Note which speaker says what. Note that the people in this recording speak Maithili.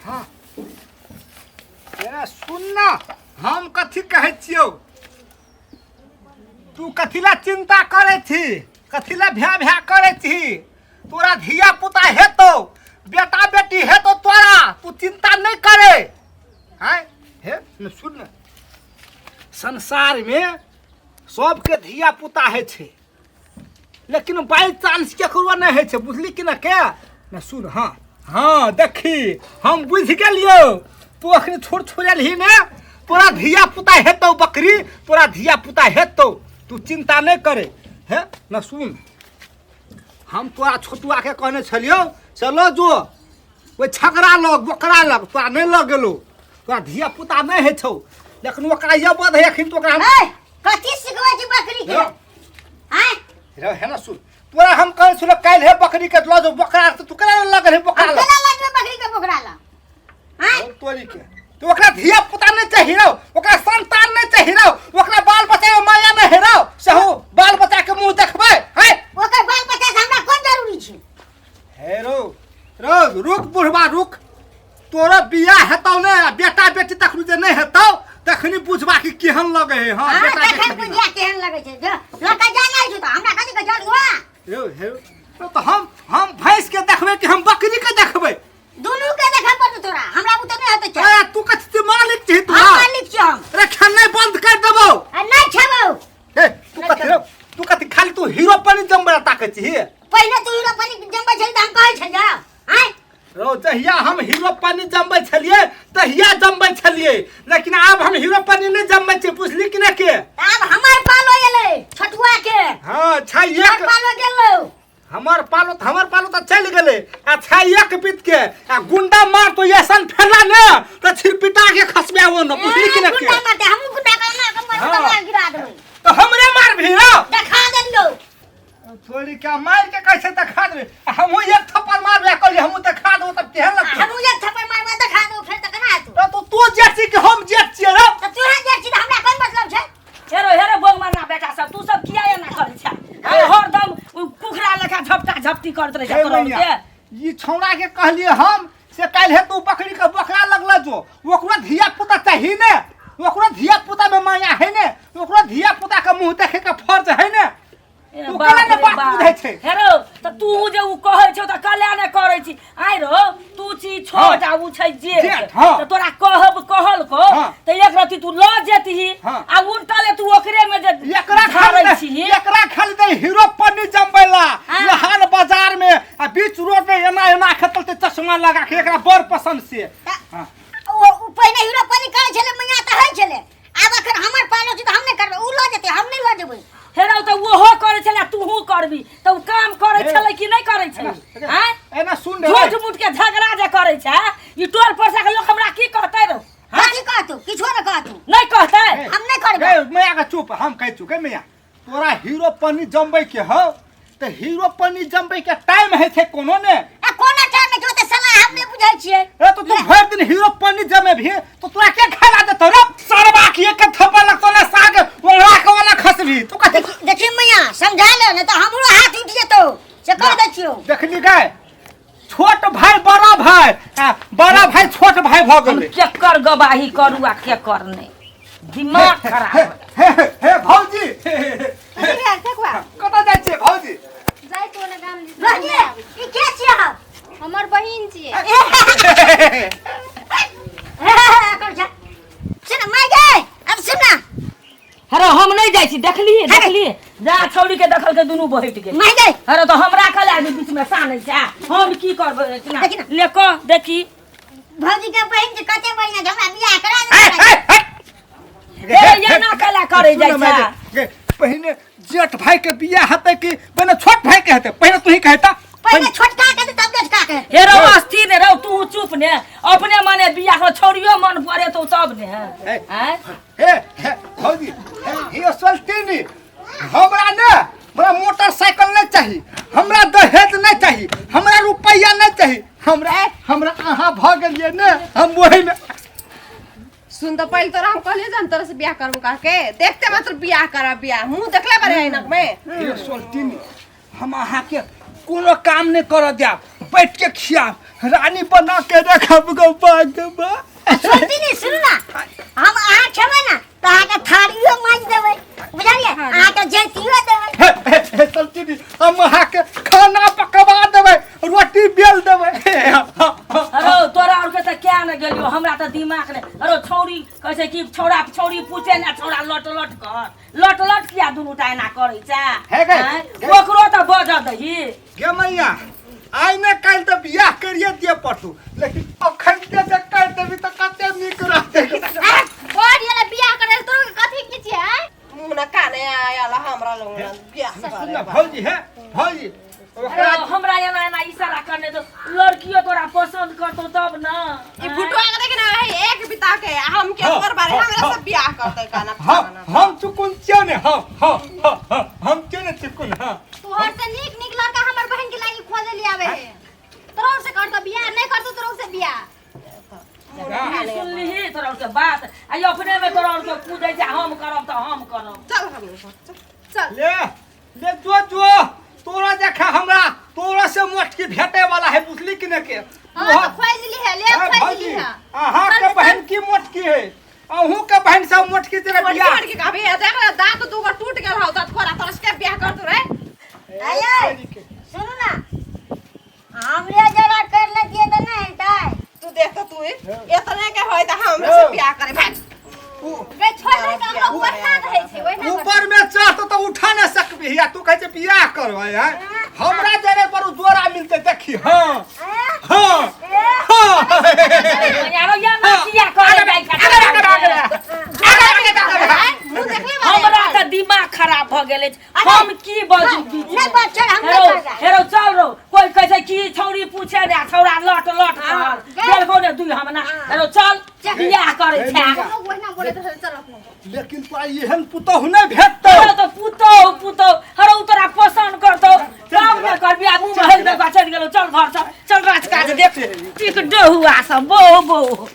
Speaker 1: हाँ ए सुन ना, हम कथी कहै छियौ, तू कथी ला चिंता करै छी, कथी ला भ्या भ्या करै छी? तोरा धिया पुता हेतौ, बेटा बेटी हेतौ तोरा, तू चिंता नहि करे। आँय हे न सुन न, संसारमे सबके धिया पुता होइ छै, लेकिन बाई चांस केकरो नहि होइ छै, बुझली कि ना? के न सुन, हाँ हाँ देखी, हम बुझि गेलियौ, तू अखनी छोड़ छोड़ेलही ने, तोरा धिया पुता हेतौ बकरी, तोरा धिया पुता हेतौ, तू चिंता नहि करे। हे न सुन, हम तोरा छोटुआ के कहने छलियौ चलो जो ओहि छगड़ा लग बोकरा लग, तोरा नहि लग गेलौ, तोरा धिया पुता नहि होइ छौ, लेकिन ओकरा यबद है अखन तो ओकरा हम
Speaker 2: ए, कथी सिखबै छी बकरी के? आँय?
Speaker 1: रे हे ना सुन, तोरा हम कहै छलौ काल्हि हे बकरी के लऽ जो बोकरा, तऽ तू केना लऽ गेलही बोकरा
Speaker 2: हम
Speaker 1: लग?
Speaker 2: केना लऽ जेबै बकरी के बोकरा लग? आँय?
Speaker 1: हम तोरी के तो ओकरा धिया पुता नहीं चाहिए रहो, ओकरा संतान नहीं चाहिए रहो, ओकरा बाल बच्चा के माया नहीं है रहो, सहू बाल बच्चा के मुंह देखबै है?
Speaker 2: ओकर बाल बच्चा से हमरा कोन जरूरी छै?
Speaker 1: हे रो रो रुक बुढ़वा रुक, तोरा बियाह हेतौ ने आ बेटा बेटी तखनी जे नहीं हेतौ तखनी बुझबा कि केहन लगे है। हाँ,
Speaker 2: हाँ,
Speaker 1: बेटा
Speaker 2: तखन
Speaker 1: बेटी बिना।
Speaker 2: बुझिया केहन लगै छै। जो लड़का जा नहि छौ तऽ हमरा कथी के जरूर?
Speaker 1: रो हे रो, तो हम भैंस के देखबै कि हम बकरी के देखबै?
Speaker 2: दुनू के देखऽ पड़तौ तोरा, हमरा बुते नहि हेतै चल।
Speaker 1: अरे तू कथी से मालिक छी तू?
Speaker 2: हम मालिक छी हम।
Speaker 1: अरे खेनाइ बंद कर देबौ।
Speaker 2: आ नहि खेबौ।
Speaker 1: ए तू कथी रे, तू कथी खाली तू हीरो पर जमबै ताकै छी?
Speaker 2: पहिले तू हीरो पानी जमबै छली तऽ हम कहै छलियौ आँय?
Speaker 1: रौ जहिया हम हीरो पानी जमबै छलियै तहिया जमबै छलियै, लेकिन आब हम हीरो पानी नहि जमबै छियै, बुझली कि नहि के?
Speaker 2: तऽ आब हमर पालो एलै छोटुआ के।
Speaker 1: हाँ छै
Speaker 2: हमर
Speaker 1: एक
Speaker 2: पालो गेलौ।
Speaker 1: हमर पालो त हमर पालो त चलि गेलै आ छै एक बीत के आ गुंडा मार तो ऐसन फैला ने त छिरपिटा के खसबे वो न, बुझली कि न के?
Speaker 2: गुंडा मारते हमहूँ गुंडा के ना के मार
Speaker 1: हाँ।
Speaker 2: तऽ मार गिरा देबै।
Speaker 1: तो हमरे मार भी रहो।
Speaker 2: देखा देलियौ।
Speaker 1: छोड़ी क्या मार के कैसे देखा देबै? हमहूँ एक थप्पड़ मारबे कहली, हमहूँ देखा देबो तब केहन लगतौ?
Speaker 2: हमहूँ एक थप्पड़ मारबै देखा देबो, फेर तऽ केना हेतौ?
Speaker 1: तो तू जेठ छी कि हम जेठ छियै रौ?
Speaker 2: तऽ तोहे जेठ छी तऽ हमरा कोन मतलब छै?
Speaker 3: हेरो हेरो बोंग मारना बेटा सब, तू सब किया एना करै छै?
Speaker 1: हे।
Speaker 3: हरदम उ कुखरा लेखा झपटा झपटी करैत रहै छै
Speaker 1: हे
Speaker 3: तोरा
Speaker 1: मैया,
Speaker 3: के।
Speaker 1: ई छौड़ा के कहलिए हम से काल्हि तू बकरी के बकरा लगल जो, ओकरो धिया पुता चाही ने, ओकरो धिया पुता में माया है ने, ओकरो धिया पुता के मुंह देखे के फर्ज है ने।
Speaker 3: ए
Speaker 1: तू
Speaker 3: बाप
Speaker 1: केना ने
Speaker 3: रे
Speaker 1: बात
Speaker 3: बाप।
Speaker 1: बुझै छै?
Speaker 3: हेरो तऽ तू जे उ कहै छौ तऽ कल्या ने करै छी। आइ रो तू छी छोट आ उ छै जेठ।
Speaker 1: जेठ, हाँ।
Speaker 3: तऽ तोरा कहब कहल को
Speaker 1: हाँ।
Speaker 3: तऽ एक रति तू लऽ जेतही
Speaker 1: हाँ।
Speaker 3: आ उल्टले तू ओकरे में जे
Speaker 1: एकरा खाली
Speaker 3: झाड़ै
Speaker 1: दे,
Speaker 3: छीही।
Speaker 1: एकरा खाली दे हीरो पन्नी जमबैला
Speaker 3: हाँ।
Speaker 1: लहान बाजार में आ बीच रोड में एना एना खेतल चश्मा लगा के एकरा बड़ पसंद से। हाँ।
Speaker 2: ओ पहिने हीरो पन्नी करै छलै मैया तऽ होइ छलै, आब अखन हमर पालो छै तऽ हम नहि करबै, उ लऽ जेतै, हम नहि लऽ जेबै।
Speaker 3: हेरौ तऽ ओहो करै छलै आ तूहू करबी तऽ उ काम करै
Speaker 1: हे।
Speaker 3: छलै कि नहि करै छलै? आँय?
Speaker 1: एना सुन रे।
Speaker 3: झूठ मूठ के झगड़ा जे करै छै ई टोल परसा के लोक हमरा की कहतै रौ? आँय?
Speaker 2: कथी कहतौ? किछो नहि कहतौ।
Speaker 3: नहि कहतै?
Speaker 1: हे।
Speaker 2: हम नहि करबै।
Speaker 1: गे मैया के चुप, हम कहै छु गे मैया, तोरा हीरो पन्नी जमबै के हौ तऽ हीरो पन्नी जमबै के टाइम होइ छै कोनो ने?
Speaker 2: आ कोनो टाइम नहि छै, ओते सलाह हम नहि बुझै छियै।
Speaker 1: ए तो तू भरि दिन हीरो पन्नी जमेबही तो तोरा के खाना देतौ रे? सरबा के एक थप्पड़ लगतौ ने साग ओंगरा के वाला खसबी तू कथी?
Speaker 2: देखी देखी मैया, समझा ले नहीं तऽ हमरो हाथ उठि जेतौ, से कह दै छियौ।
Speaker 1: देखली गाय, छोट भाई बड़ा भाई आ बड़ा भाई छोट भाई भऽ
Speaker 3: हम
Speaker 1: गेलै।
Speaker 3: केकर गवाही करू आ केकर नहि, दिमाग खराब
Speaker 1: हे
Speaker 3: हो
Speaker 1: हे हे भौजी,
Speaker 4: कथी भेल ठेकुआ?
Speaker 1: कतऽ जाइ छियै भौजी?
Speaker 4: जाइ छियै ओने गाम दिस।
Speaker 2: रहिए, ई के छियै हम?
Speaker 4: हमर बहिन छियै।
Speaker 2: कर जा। सुन माय गे, अब सुन ना।
Speaker 3: अरे हम नहीं जाइ छी, देखलिए देखलिए जा छौड़ी के देखल के दुनू बहट गेल।
Speaker 2: माय गे।
Speaker 3: अरे तो हमरा कल आदमी बीच में सानै छै, हम की करबै इतना?
Speaker 2: देखी ना।
Speaker 3: ले कह देखी।
Speaker 2: भौजी के बहिन के कते बढ़िया छै, हमरा बियाह करा
Speaker 1: हे,
Speaker 2: दे।
Speaker 1: हे, हे।
Speaker 3: ए, एना कला करै जाइ
Speaker 1: सुन ना,
Speaker 3: छै।
Speaker 1: गे, पहिने जेठ भाई के बियाह हेतै कि पहिने छोट भाई के हेतै? पहिने तू ही कहता।
Speaker 2: पहिले छोटका के तब जेठका के।
Speaker 3: हे रौ अस्थिर ने रौ, तू चुप ने, अपने मने बियाह कर, छौड़ियो मन पड़े तो तब ने।
Speaker 1: हे।
Speaker 3: आँय?
Speaker 1: हे हे भौजी, हे हे सल्टिनी, हमरा ने हमरा मोटरसाइकिल नहीं चाहिए, हमरा दहेज नहीं चाहिए, हमरा रुपया नहीं चाहिए, हमरा हमरा अहाँ भऽ गेलियै ने, हम वही में।
Speaker 4: सुन तऽ पहिले तोरा हम कहलियै जे हम तोरा से बियाह करबो कह के, देखते मात्र बियाह करब बियाह, मुंह देखले बारे ऐनक में।
Speaker 1: हे सोल्टिनी, हम अहाँके कोनो काम नहीं कर देब, बैठ के खियाब, रानी बना के रखब गो बागबा।
Speaker 2: सुनती नहीं, सुनू ना, हम अहाँ खेबै ना तऽ अहाँके थारियो माजि देबै, बुझलियै? अहाँके जैतियो देबै।
Speaker 1: सलती, हम अहाँके खाना पकवा देबै, रोटी बेल देबै।
Speaker 3: अरे तोरा और के तऽ क्या ने गेलियो, हमरा तऽ दिमाग ने। अरे छौड़ी कहै छै कि छौड़ा छौड़ी पूछे ने, छौड़ा लट लट कर, लट लट किया दुनू टा एना करै छै?
Speaker 1: हे गै,
Speaker 3: आँय?
Speaker 1: गै।
Speaker 3: ओकरो तऽ बजऽ दही।
Speaker 1: गे मैया, आइ ने काल्हि तऽ बियाह करिए दिए पड़तौ, लेकिन अखन के जे कर देबी तऽ कते नीक रहतै।
Speaker 4: बड़ ये बियाह करे तोरो के कथी की छियै आँय?
Speaker 5: मुँह न काने आयल हमरा लोग बियाह
Speaker 1: सुन ना भौजी, हे भौजी, ओकरा
Speaker 3: अरे हमरा एना एना इशारा करने तो लड़कियो तोरा पसंद करतो तब ना।
Speaker 5: ई भुटुआ के देख ना, हे एक बिता के आ हम के
Speaker 1: हाँ,
Speaker 5: तोर बारे
Speaker 1: हाँ,
Speaker 5: हमरा
Speaker 1: हाँ।
Speaker 5: से बियाह करतै काना।
Speaker 1: हाँ, हम चुकुन छियौ ने? हाँ हाँ हाँ हाँ, हम क्यों ने चुकुन? हाँ,
Speaker 4: तोहर से नीक नीक लड़का हमर बहन के लागी खोजे ले आवे है। तोरो से करतो बियाह, नहीं करतो तोरो से बियाह।
Speaker 3: ई सुनलिही तोरा के बात? आ ई अपने में तोरा के कूदै छै, हम करब तऽ हम करब।
Speaker 5: चल हम लोग, चल।
Speaker 4: चल।
Speaker 1: ले ले, जो जो तोरा देखा हमरा तोरा से मोटकी भेटे वाला है, बुझली कि ने के?
Speaker 4: हां, तो खोज ली है, ले
Speaker 1: हाँ,
Speaker 4: खोज
Speaker 1: भौजी,
Speaker 4: ली है।
Speaker 1: अहाँ के बहन की मोटकी है, अहूँ के बहन सब मोटकी तेरा
Speaker 5: मोटकी
Speaker 1: बियाह।
Speaker 5: मोटकी कहबी, देख ले दांत दूगो टूट गेल हौ, दांत खोरा तोरा से के बियाह करतौ रे?
Speaker 2: आये, सुनू ना, हमरे जरा कर लेतियै तऽ नहि हेतै?
Speaker 5: तू देख त, तू एतने के होय त हमरा से बियाह करे भाग।
Speaker 4: गे छोड़ दे, तऽ हमरा ओहिना रहै छै, ओहिना।
Speaker 1: ऊपर में चढ़ तो उठा न सकबी, आ तू कहै छै बियाह करबै है हमरा जरे पर उ जोड़ा मिलते, देखी। हाँ हाँ हाँ।
Speaker 3: यारो या ना किया करे जाइ छै?
Speaker 4: मुँह देखले।
Speaker 3: हमरा तऽ दिमाग खराब भऽ गेल अछि, हम की बजू बीच
Speaker 2: नहि बात, चल, हम
Speaker 3: हेरो
Speaker 2: नहि करबै।
Speaker 3: हेरो चल रो, कोई कहै छै कि छौड़ी पूछे ने, छौड़ा लट लट कर देलको ने दुई हमना। हेरो चल, बियाह करै छै।
Speaker 4: ओहिना बोलैत रहै, चल अपनो।
Speaker 1: लेकिन तोरा एहन पुतहु नहि भेटतौ।
Speaker 3: हेरो तऽ पुतहु पुतहु, हेरो तोरा पसंद करतौ तब ने करबी। आ मुँह में हरि दऽ चलि गेलौ। चल घर, चल चल, राज काज देख टिक डहुआ सब बो बो।